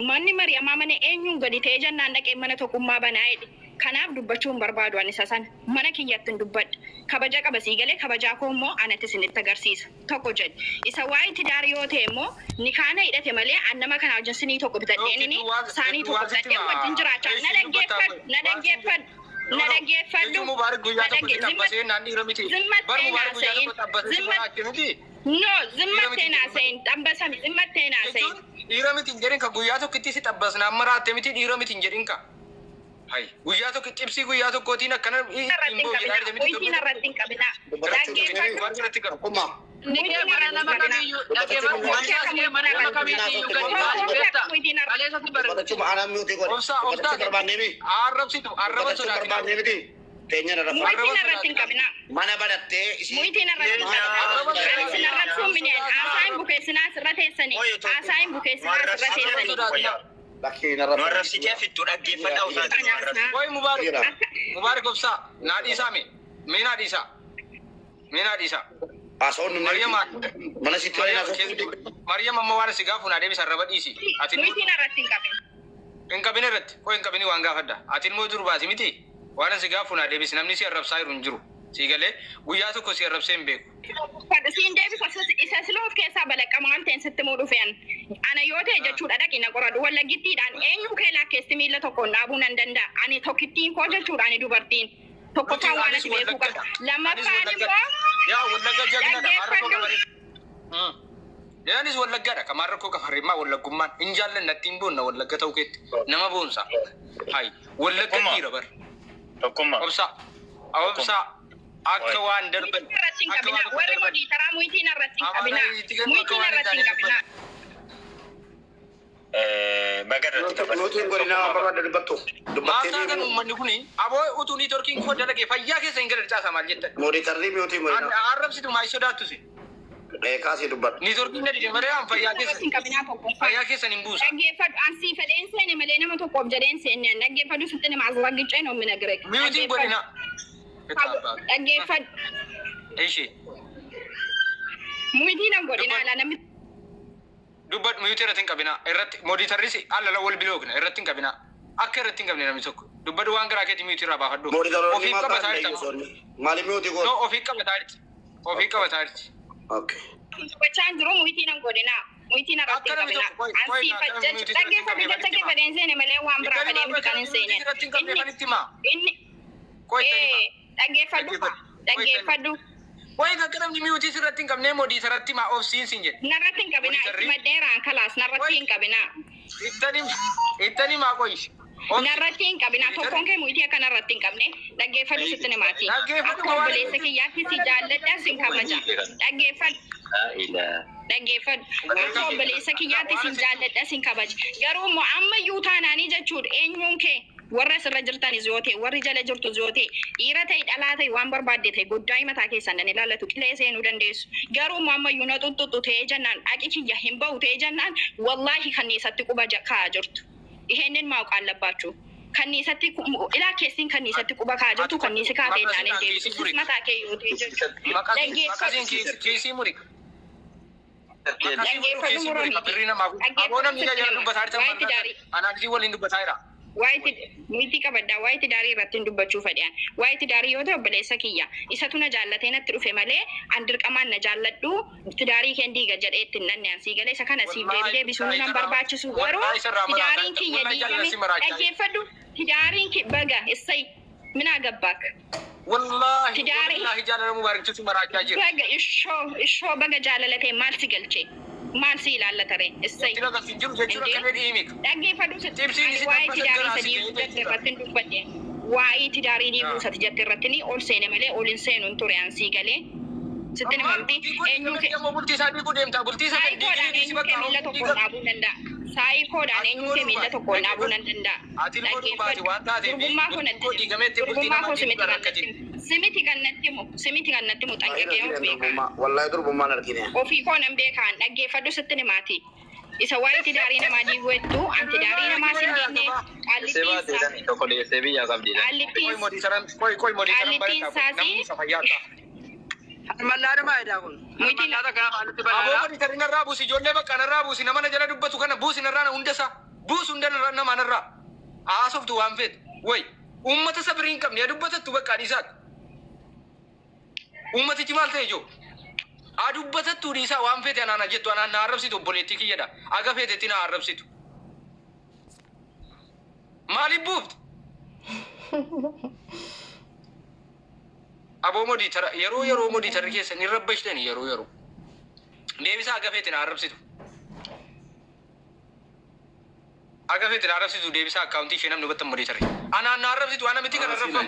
Manni Mariyamaa mana eenyuun gadi ta'ee jennaan dhaqee mana Tokkummaa banaa jedhe. Kanaaf dubbachuu hin barbaadu ani isa sana. Mana kiyyatti hin dubbadha. Kabaja qaba sii galee, kabajaa koo immoo anatti isinitti agarsiisa. Tokko jedhe. Isa waa'ee tidaarii yoo ta'e immoo nikaana hidhate malee an nama kana wajjin sinii tokko bitadheenini saanii tokko bitadhee wajjin jiraachaa. Na dhaggeeffadhu, na dhaggeeffadhu, na dhaggeeffadhu. Mubaarak guyyaa tokko si xabbasee naan dhiira miti. Bar Zimmattee Mubaarak guyyaa naasa'in. tokko xabbasee si maraache miti. No, zimmattee naasa'in. Xabbasami, zimmattee naasa'in. Jechuun dhiira miti hin jedhin ka guyyaa tokkotti si xabbasnaan maraatte miti, dhiira miti hin jedhin ka. Hay, guyyaa tokko cibsii guyyaa tokkootiin akkana Irratti hin qabinaa. Wiitiin irratti hin qabinaa. Dhaggeeffadhu. Waan irratti qabu. Tokkummaa. Nikee mana nama kamiyyuu dhaggeeffadhu. Manni kee mana nama kamiyyuu gadi baasi beektaa? Kaleessatti barreessa. Dubbachuu aanaan miutii godhe. Obsa, obsa. Dubbachuu barbaannee mi? Arrabsitu, arraba Dubbachuu sodaatina. barbaannee miti. Teenya na rafa. Wiitiin irratti hin qabinaa. Mana banattee isii. Muyitiin irratti hin qabinaa. Ani sin arrabsuun mineen haasaa hin bukeessinaa asirra teessanii. Haasaa hin bukeessinaa asirra teessanii. Lakkii na Nu rafa. arrabsitee fittuu dhaggeeffadhaa ufaati nu arrabsite. Qoy Mubaarak, Mubaarak obsaa, naa dhiisaa mee? Mee naa dhiisaa? Mee naa dhiisaa? Haasa'uun nu Maryama. mana sitti waliin haasa'uun. Maryam amma waan si gaafu naa deebisa, arraba dhiisi. Ati immoo Muyitiin irratti hin qabin. hin qabin irratti, qoy hin qabini waan gaafadha. Ati immoo dur baasi miti. Waan si gaafu naa deebisi, namni si arrabsaa jiru hin jiru. Si galee, guyyaa tokko si arrabsee hin beeku. Siin deebisa isa siloo of keessaa balaqqama waan ta'een sitti muu dhufeen. Ana yoo ta'e jechuudha, dhaqi na qoradhu. Wallagittiidhaan eenyu kee lakkeessi miila tokkoon dhaabuu nan danda'a. Ani tokkittiin koo jechuudha, ani dubartiin. Tokkoffaan waan ati beekuu qabda. Lammaffaan immoo Yaa Wallagga jagnadha. Maal rakkoo dhaggeeffadhu. qabare? Yaanis Wallaggaadha. Kamaan rakkoo qabarre maa Wallaggummaan hin jaallanne ittiin boonna Wallagga ta'uu keetti nama boonsa. Hayi, Wallagga dhiira bar. Tokkummaa. Obsa, obsa, akka waan darban. Muyitiin irratti hin qabinaa. Warri modii muyitiin irratti hin qabinaa. Muyitiin irratti hin qabinaa. Baga irratti qabate. Nuti hin godhinaa waan barbaadde dubbattu. Maaf taatan Dubbattee uummanni kuni aboo utuu networkiin koo dalagee fayyaa keessa hin galan caasaa maal jettan? Moderatorri miutii godhinaa. Arrabsitu maa sodaattu si? Kaasii dubbadhu. Networkiin na dide malee an fayyaa Irratti keessa hin qabinaa tokkoffaa. fayyaa keessan hin buusa. Dhaggeeffadhu, an sii fedheen seene malee nama tokkoof jedheen seenne. An dhaggeeffadhu, sitti nama asraggicee ነው የምነግርህ። Miutiin godhinaa. Dhaggeeffadhu. Ishee. Muyitiin hin godhinaa ala namni Dubbadhu, miutii irratti hin qabinaa. Irratti moderatorris alala wal biloogna irratti hin qabinaa. Akka irratti hin qabne namni tokko. Dubbadhu, waan garaa keetii miutii irraa baafadhu. Moderatoroonni Ofii maal qabataa ta'an jirta. leeyyisoonni? Maaliif miutii No, godhu? ofii qabataa jirti. Ofii qabataa jirti. Okay. dubbachaa hin jiru, muyitiin hin godhinaa. Muyitiin irratti hin Akka namni qabinaa. tokko qoy An qoy sii akka namni muyitii irratti hin dhaggeeffadhu, qabne jecha kee fedheen seene malee waan biraa fedhee miti kan hin seene. Irratti hin qabne kan itti himaa. Inni Qoy itti himaa. dhaggeeffadhu, dhaggeeffadhu. Qoy akka namni miutii irratti hin qabne moderatorratti himaa, obsiin siin jedhe. Narratti hin qabinaa. Itti maddeeraan kalaas narratti hin qabinaa. Ittan himaa, qoy. Narratti hin qabinaa. Tokkoon kee muyitii akka narratti hin qabne dhaggeeffadhu, sitti himaati. Dhaggeeffadhu. Akka obboleessa kiyyaatti si jaalladha, sin kabaja. Dhaggeeffadhu. Dhaggeeffadhu. Akka obboleessa kiyyaatti sin jaalladha, sin kabaja. Garuu immoo amma iyyuu taanaanii jechuudha, eenyuun kee warra asirra jirtanis yoo ta'e, warri jala jirtus yoo ta'e, dhiira ta'e, dhalaa ta'e, waan barbaadde ta'e, goddaa mataa keessan dan ilaallatu qilee seenuu dandeessu. Garuu immoo amma iyyuu na xuxuxu ta'ee jennaan, dhaqi kiyya hin ba'u ta'ee jennaan, wallaahi kanniisatti quba kaa'aa jirtu. ይሄንን ማወቅ አለባችሁ። Kanniisatti ilaa keessin kanniisatti quba kaa'aa jirtu, kanniisi kaatee naan hin deebisu. Mataa kee yoo ta'e jechuudha. Maqasiin kiisii muri. Dhaggeeffadhu, muranii. Birrii namaa aboo namni jala dubbataa jirtan. Waa'ee tidaarii. Anaan waliin dubbataa jira. Waa'ee muyitii qabaddaa, waa'ee tidaarii irratti hin dubbachuu fedhan. Waa'ee tidaarii yoo ta'e, obboleessa kiyya isatu na jaallatee natti dhufe malee an dirqamaan na jaalladhu tidaarii keen diiga jedhee ittiin nanne. An sii galee, isa kana siif deebi deebisuu nan barbaachisu. Garuu tidaariin kiyya diigame, dhaggeeffadhu, tidaariin baga issay ምን አገባክ? Wallaahi Tidaarii. wallaahi jaalala Mubaarakitu maraachaa jira. Baga ishoo ishoo, baga jaalalate maal si galche, maal si ilaallatare, issay. Itti agarsiin jiru jechuudha Indee? akka fedhii himika. Dhaggeeffadhu sitti. Cimsiin Ani isin waa'ee dhaabbata tidaarii garaa sadii si ga'ee jette jechuudha. irratti hin dubbadhe. Waa'ee tidaarii diiguu isati jette irratti ni ol seene malee ol hin seenu hin ture, an sii galee. Sitti himamti eenyu kee Bultii isaa diiguu deemta, bultii isaa saayikoodhaan diiguu eenyu kee miila tokkoon dhaabuu danda'a. Saayikoodhaan eenyu kee miila tokkoon dhaabuu nan danda'a. Ati ilmoo durbaati waan taateef Durbummaa koo natti bultiin koo diigameetti bultii durbummaa namaa koo simiti diiguu kan natti himu. Simiti kan natti himu, simiti kan natti himu xanqaqee of beekaa. Wallahi durbummaan argine. Ofii koo nan beekaan, dhaggeeffadhu, sitti himaati. Isa waa'ee tidaarii namaa diiguu hedduu an tidaarii namaa sin diigne. Qaallittiin Tokko dhiyeessee biyyaa qabdi. Qoy qaallittiin moderatoraan, qoy qoy moderatoraan Qaallittiin bareedaa isaati. namni isa fayyaa ta'a. Harmallaadha maayidaa kun. Muyitiin Harmallaadha kana afaanitti Aboo banaadha. moderatorri narraa buusi, ijoollee bakka narraa buusi, nama na jala dubbatu kana buusi narraa, na hunda isaa. Buusu hunda namaan irraa. Haasoftu waan feetu. Wayi uummata sabrii hin qabne dubbatattu bakka dhiisaati. Uummatichi maal ta'e ijoo? Haa dubbatattu dhiisaa waan feete anaan jettu anaan na arrabsitu obboleettii kiyyadha. Aga feetetti na arrabsitu. Maaliif buufti? Aboo modiitara yeroo yeroo modiitarri keessan hin rabbashtani yeroo yeroo. Deebisaa aga feete na arrabsitu. Aga feete na arrabsitu deebisaa akkaawuntii ishee namni hubattan modiitarri. Anaan na arrabsitu ana miti kan arrabfamu.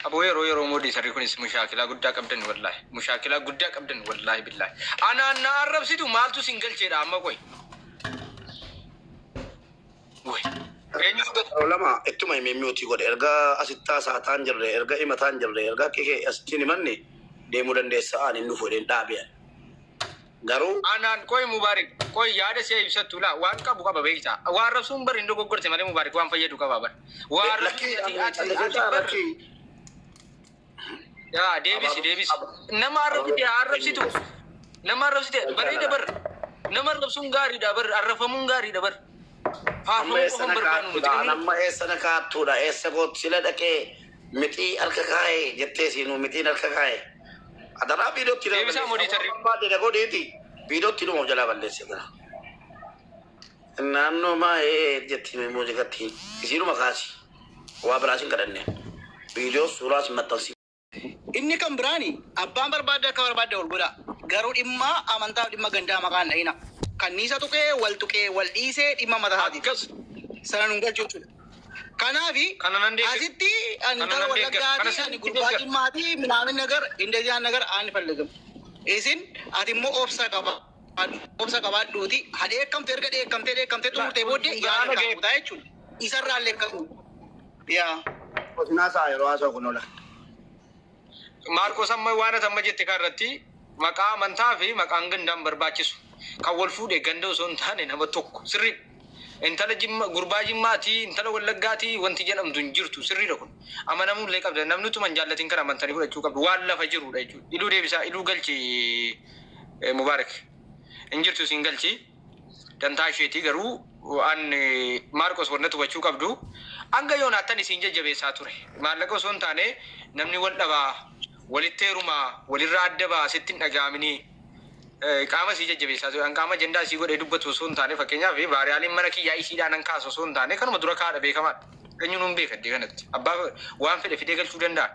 Aboo yeroo yeroo modiitarri kunis mushaakilaa guddaa qabdan wallaahi. Mushaakilaa guddaa qabdan wallaahi billaahi. Anaan na arrabsitu maaltu sin galcheedha amma qoy. Way. Eenyu dubbata? Lama ittuma himee mute godhe erga asitti haasa'ataan jirre erga himataan jirre erga akka kee asitti himanne deemuu dandeessa ani inni fuudheen dhaabe. Garuu Anaan qoy Mubaarik qoy yaada si'a ibsattu laa waan qabu qaba beektaa. Waa arrabsuun bari hin dogoggorte malee Mubaarik waan fayyadu qaba bar. Waa lakkii arrabsuun ati ati bar. Yaa deebisi deebisi. Nama arrabsite arrabsitu. Nama arrabsite bareeda bar. Nama arrabsuun gaariidha bar arrafamuun gaariidha bar. Amma Faarfamuu eessa qofan na barbaannu nuti. kaattuudha amma eessa na kaattuudha eessa gootu sila dhaqee mixii harka kaa'ee jettee siinuu mixiin harka kaa'ee. Adaraa viidiyootti nama Deebisaa balleessa. modiitarri. Barbaade dhaqoo deeti viidiyootti dhuma of jalaa balleesse gara. Naannoo maa'ee jetti muuziqatti isiinuma kaasi waa biraas hin kadhanne viidiyoo suuraas hin maxxansi. Inni kan biraani abbaan barbaadde akka barbaadde ol godha. Garuu dhimma amantaa fi dhimma gandaa maqaan dha'ina. Kanniisa tuqee wal tuqee wal dhiisee dhimma mataa isaati. Akkas. Sana nun galchu jechuudha. Kanaafi Kana nan deeggar. asitti ani Kana intala nan deeggar. Kana wallaggaati ani sirriitti gurbaa deeggar. jimmaati minaamin nagar እንደዚህ ያን ነገር አንፈልግም። Isin ati immoo obsa qaba obsa qabaadhuuti ha dheekkamte erga dheekkamtee dheekkamtee xumurtee booddee yaada kaabutaa jechuudha. Isarraa illee akkasuma. Yaa. Naasaa yeroo haasa'u kun ola. Maarqos amma waan ati amma jette kanarratti maqaa amantaa fi maqaan gandaan barbaachisu. Kan wal fuudhe ganda osoo hin taane nama tokko sirriidha. Intala jimma gurbaa jimmaatii intala wallaggaatii wanti jedhamtu hin jirtu sirriidha kun. Amanamuu illee qabda namni utuma hin jaallatin kan amantanii fudhachuu qabdu waan lafa jirudha jechuudha. Iluu deebisaa iluu galchi Mubaarak. Hin jirtu siin galchi. Dantaa isheetii garuu an Maarqos wanna hubachuu qabdu hanga yoonaattan isiin jajjabeessaa ture. Maallaqa osoo hin taane namni wal dhabaa walitti heerumaa walirraa adda baa sitti hin dhaga'aminii qaama isii jajjabeessaa ture. An qaama ajandaa isii godhee dubbatu osoo hin taane fakkeenyaaf baariyaaliin mana kiyyaa isiidhaan an kaasu osoo hin taane kanuma dura kaadha beekamaadha. Eenyuun hin beeka iddoo kanatti. Abbaa waan fedhe fidee galchuu danda'a.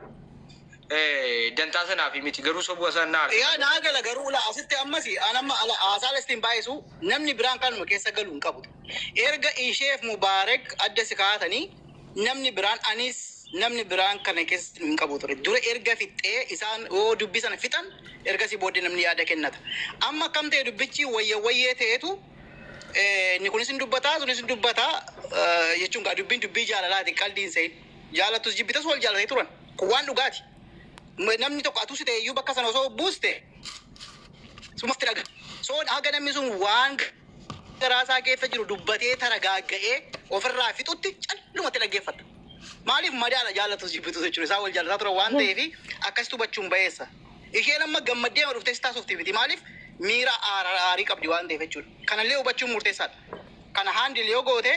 Dantaa sanaaf miti garuu sobuu isaan na aarsa. Yaa naa gala garuu la asitti ammas an amma ala haasaa ittiin baay'isu namni biraan kanuma keessa galuu hin qabu. Erga isheef Mubaarak adda si kaatanii namni biraan anis namni biraan kana keessa hin qabu ture. Dura erga fixee isaan yoo dubbii sana fixan ergasii booddee namni yaada kennata. Amma akkam ta'e dubbichi wayya wayyee ta'etu inni kunis hin dubbataa sunis hin dubbataa jechuun gaa dubbiin dubbii jaalalaati qaldiin seen jaalattus jibbitas wal jaalatee turan kun waan dhugaati. Namni tokko atus ta'e iyyuu bakka sana osoo buuste sumatti dhaga. So haga namni sun waan garaa isaa keessa jiru dubbatee taragaagga'ee ofirraa fixutti callumatti dhaggeeffata. Maaliif madaala jaallatus jibbitus jechuudha isaan wal jaallataa turan waan ta'eef akkasitti hubachuun ba'eessa. Isheen amma gammaddee ama dhuftee si taasifti miti maaliif miira aarii qabdi waan ta'eef jechuudha. Kanallee hubachuun murteessaadha. Kana handle yoo goote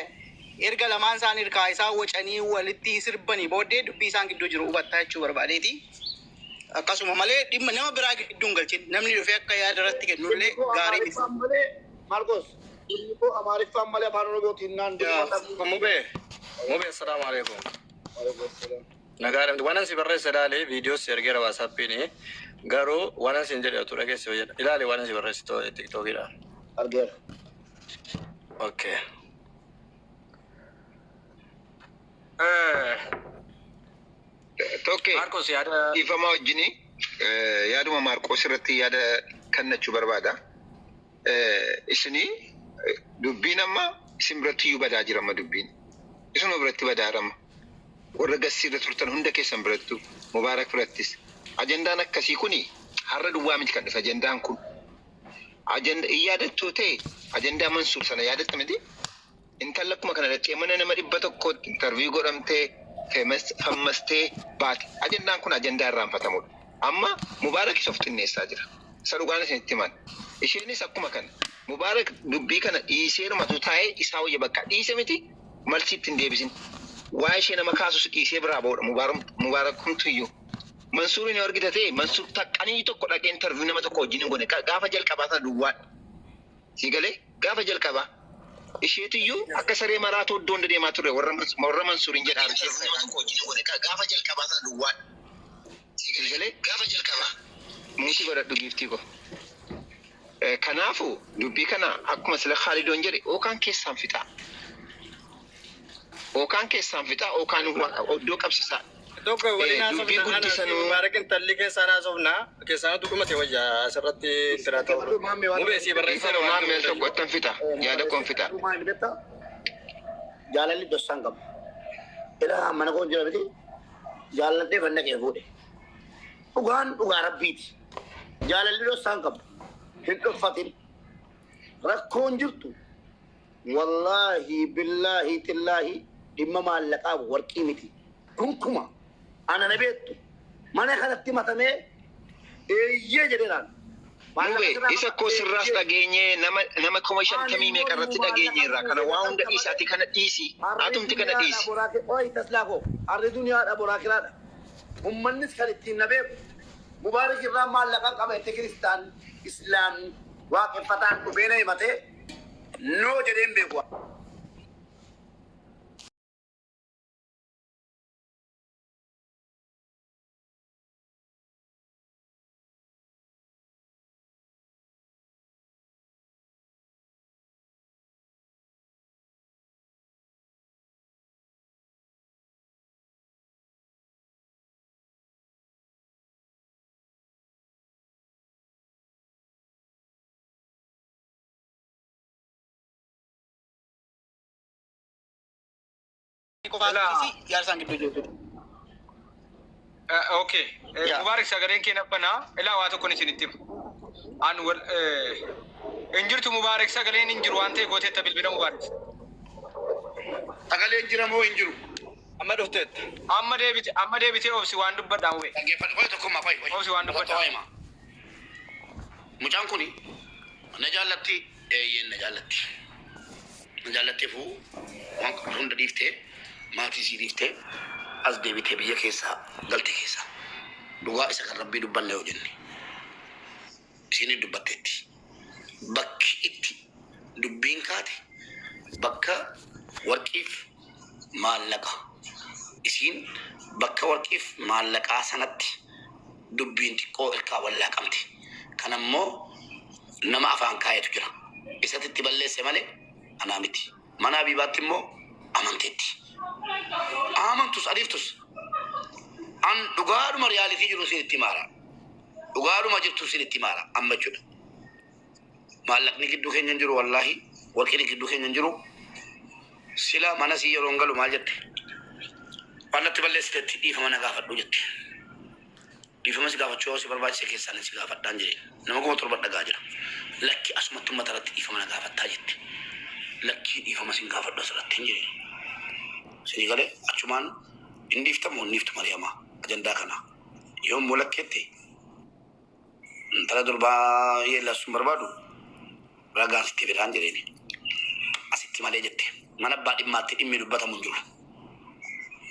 erga lamaan isaanii hirkaa isaa wacanii walitti sirbanii booddee dubbii isaan gidduu jiru hubattaa jechuu barbaadeeti. Akkasuma malee dhimma nama biraa gidduu hin galchin namni dhufee akka yaada irratti kennullee gaarii miti. Maarqos inni koo Amaariffaan malee afaan Oromootiin naan Mubee, Mubee, assalamu alaikum. Nagaadhamti waan si barreesse ilaali viidiyoo si ergeera waasaappiin garuu waan sin jedhe otuu dhageesse jedha ilaali waan si barreesse tiktookiidha. Argeera. Okay. Tokke Maarqos yaada ifama wajjini yaaduma Maarqos irratti yaada kennachuu barbaada. Isinii dubbiin amma isin biratti iyyuu badaa jira amma dubbiin. Isinuma biratti badaa jira amma. Warra gassiirra turtan hunda keessan birattu Mubaarak birattis. Ajandaan akkasii kuni har'a duwwaa miti kan dhufe ajandaan kun. Ajanda in yaadattoo ta'e ajandaa Mansuur sana yaadatta miti? Intalli akkuma kana dhaqxee mana nama 100tti interview godhamtee fammastee baate. Ajandaan kun ajandaa irraanfatamudha. Amma Mubaarakis of xinneessaa jira. Isa dhugaan isinitti himan. Isheenis akkuma kana. Mubaarak dubbii kana dhiiseerumatu taa'ee isaa wayya bakka dhiise miti malsiitti hin deebisin. Waa ishee nama kaasus dhiisee biraa ba'uudha. Mubaarak kumtu iyyuu. Mansuuriin yoo argita ta'e Mansuur taqqanii tokko dhaqee interview nama tokko wajjin hin goone gaafa jalqabaa sana duwwaadha. Si galee gaafa jalqabaa. Isheetu iyyuu akka saree maraatu iddoo hunda deemaa turre warra Mansuuriin jedhaa nama tokko wajjin hin goone gaafa jalqabaa sana duwwaadha. Si galee gaafa jalqabaa. Muutii godhadhu giiftii koo. Kanaafu dubbii kana akkuma sila Khaalidoon jedhe yookaan keessaan fixaa. Yookaan keessaan fixaa yookaan iddoo qabsiisaa. Tokko waliin Dubbii haasofna ana guddisanuu Mubaarak intalli keessaan haasofna keessaan dhugumate wayya asirratti intala ta'u. Mubee sii barreessaa Dhiifama maameel tokko ittan fixa yaada koon fixa. Jaalalli dossaan qabu. Ilaa mana koon jira miti jaalallee fanna kee fuudhe. Dhugaan dhugaa rabbiiti. Jaalalli dossaan qabu. Hin dhoffatin. Rakkoon jirtu wallaahi billaahi tillaahi dhimma maallaqaa warqii miti. Kunkuma ana na beektu mana kanatti matamee eeyyee jedheeraan. Mube isa koo sirraas dhageenye nama 50,000 meeqa irratti dhageenye irraa kana waa hunda dhiisaati kana dhiisi atumti kana dhiisi. Oyi taslaa koo harri duniyaadha boraa kiraadha. Uummannis kan ittiin na beeku Mubaarak irraa maallaqa qaba itti kiristaan islaamni waaqeffataan dhufee na himatee noo jedheen beeku. Jaarsaan gidduu jirtu. Okay. Mubaarak sagaleen kee nabbanaa ilaa waa tokkoon isinitti hima. An wal hin jirtu Mubaarak sagaleen hin jiru waan ta'e gooteetta bilbila Mubaarak. Sagaleen jira moo hin jiru? Amma dhufteetta. Amma deebitee obsi waan dubbadhaa mube. Dhaggeeffadhu qoy tokkummaa qoy qoy. Obsi waan dubbadhaa. Mucaan kuni na jaallatti eeyyeen na jaallatti. Na jaallatteefuu waan qabdu hunda dhiiftee maatii isii dhiiftee as deebitee biyya keessaa galte keessaa. Dhugaa isa kan rabbii dubbanna yoo jenne. Isheen dubbatteetti. Bakki itti dubbiin kaate bakka warqiif maallaqa. Isiin bakka warqiif maallaqaa sanatti dubbiin xiqqoo ilkaa wallaaqamte. Kanammoo nama afaan kaayetu jira. Isatti itti balleesse malee anaa miti. Mana Habiibaatti immoo amanteetti. Amantus adiiftus. An dhugaadhuma riyaalitii jiru siin itti maara. Dhugaadhuma jirtu siin itti maara amma jechuudha. Maallaqni gidduu keenya hin jiru wallaahi. Warqiin gidduu keenya hin jiru. Sila mana sii yeroo hin galu maal jette? Waan natti balleessiteetti dhiifama na gaafadhu jette. Dhiifama si gaafachuu yoo si barbaachise keessaan si gaafadhaan jedhe. Nama 7,000 dhagaa jira. Lakki asumatti uummata irratti dhiifama na gaafattaa jette. Lakki dhiifama sin gaafadhu asirratti hin jedhe. Sinii galee achumaan hin dhiiftamu hin dhiiftu Mariyamaa ajandaa kana. Yoo immoo lakkeette intala durbaa yeellassuun barbaadu ragaan sitti fidaan jedheeni. Asitti malee jette. Mana abbaa dhimmaatti dhimmi dubbatamu hin jiru.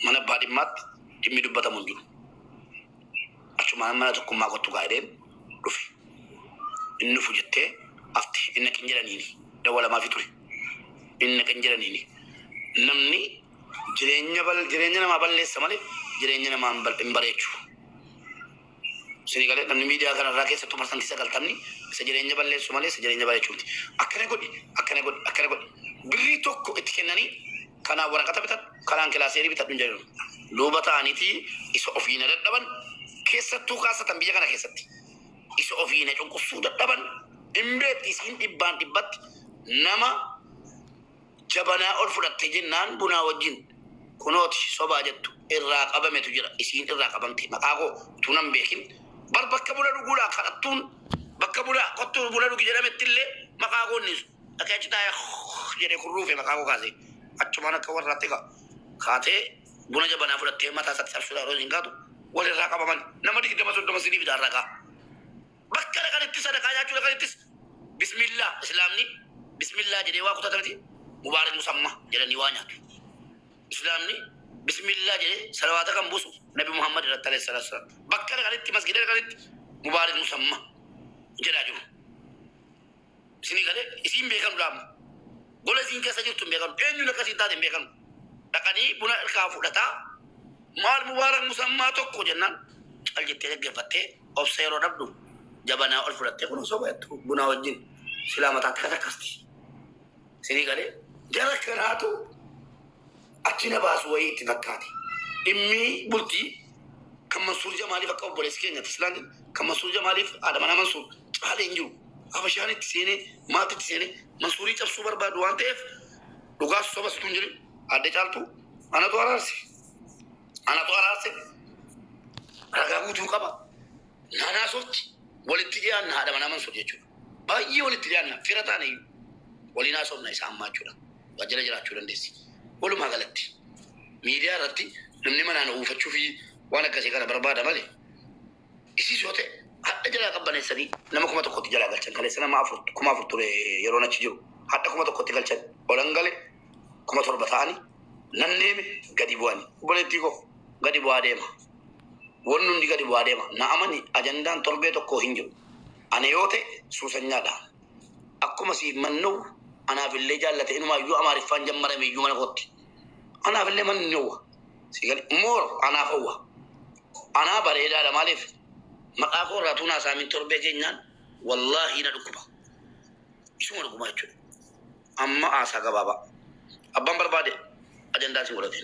Mana abbaa dhimmaatti dhimmi dubbatamu hin jiru. Achumaan mana tokkummaa kottu gaa'edheen dhufe. Inni dhufu jettee afte inni kan jedhaniini dawwalamaa fi ture. Inni kan jedhaniini namni jireenya namaa balleessa malee jireenya namaa hin bareechu. Isinii galee namni miidiyaa kanarraa keessattuu 90% isa jireenya balleessu malee isa jireenya bareechuu miti. Akkana godhi akkana godhi akkana godhi birrii tokko itti kennanii kanaan waraqata bitadhu kanaan kilaaseerii bitadhu hin jedhamu. Duuba ta'aniitii isa ofiina dadhaban keessattuu kaasatan biyya kana keessatti isa ofiina cunqursuu dadhaban hin beekti isiin dhibbaan dhibbatti nama jabanaa ol fudhatte jennaan bunaa wajjin kunooti sobaa jettu irraa qabametu jira isiin irraa qabamte maqaa koo utuu nan beekin bar bakka buna dhuguudhaa kadhattuun bakka buna kottuu buna dhugi jedhametti illee maqaa koo innis dhaqee achi taa'ee jedhee kurruufe maqaa koo kaasee achumaan akka warraatti kaatee buna jabanaa fudhattee mataa isaatti cabsuudhaa yeroo isiin kaatu walirraa qabaman nama 20 30 sinii fidaa ragaa. Bakka dhaqanittis sadaqaa nyaachuu dhaqanittis bismillah islaamni bismillah jedhee waa kutatamti mubaarak musamma jedhanii waa nyaatu. Islaamni bismillah jedhee salawaata kan buusu Nabi Muhammad irratti alayhi salaatu wasalaam. Bakka dhaqanitti masgida dhaqanitti mubaarak musamma jedhaa jiru. Isinii galee isiin beekanu laama. Gola isiin keessa jirtu hin beekanu. Eenyuun akkasiin taate hin beekanu. Dhaqanii buna irkaa fudhataa maal mubaarak musammaa tokko jennaan cal jettee dhaggeeffattee obsa yeroo dhabdu jabanaa ol fudhattee kun osoo baay'attu bunaa wajjin silaa mataatti kan akkasti. Isinii galee jara kanaatu achi na baasu wayii itti fakkaate. Dhimmi bultii kan Mansuur Jamaaliif akka obboleessi keenya Tislaan kan Mansuur Jamaaliif haadha manaa Mansuur caalee hin jiru. Habashaan itti seenee maatii itti seenee Mansuurii cabsuu barbaadu waan ta'eef dhugaas soba situ hin jiru. Adde caaltu anatu araarse. Anatu araarse. Ragaa guutuu qaba. Naanaa soofti walitti dhiyaanna haadha manaa Mansuur jechuudha. Baay'ee walitti dhiyaanna fira taane iyyuu waliin haasofna isa ammaa jechuudha. Waajjira jiraachuu dandeessi. Walumaa galatti miidiyaa irratti namni manaan uffachuu fi waan akkasii kana barbaada malee isiis yoo ta'e hadha jalaa qabbaneessanii nama 1000tti jalaa galchan kaleessa nama 4000 ture yeroon achi jiru hadha 1000tti galchan olan gale 7000 ta'anii nan deeme gadi bu'anii obboleettii koo gadi bu'aa deema. Wanni hundi gadi bu'aa deema. Na amani ajandaan torbee tokko hin jiru. Ana yoo ta'e suusanyaadha. Akkuma siif mannoo anaaf illee jaallate inumaayyuu amaariffaan jammarame iyyuu mana kootti. Anaaf illee manni ni hawwa. Siigali mooro anaaf hawwa. Anaa bareedaadha maaliif maqaa koo irraa tuunaa saamiin torbee keenyaan wallaahi na dhukkuba. Isuma dhukkuba jechuudha. Amma haasaa gabaabaa. Abbaan barbaade ajandaa si godhate.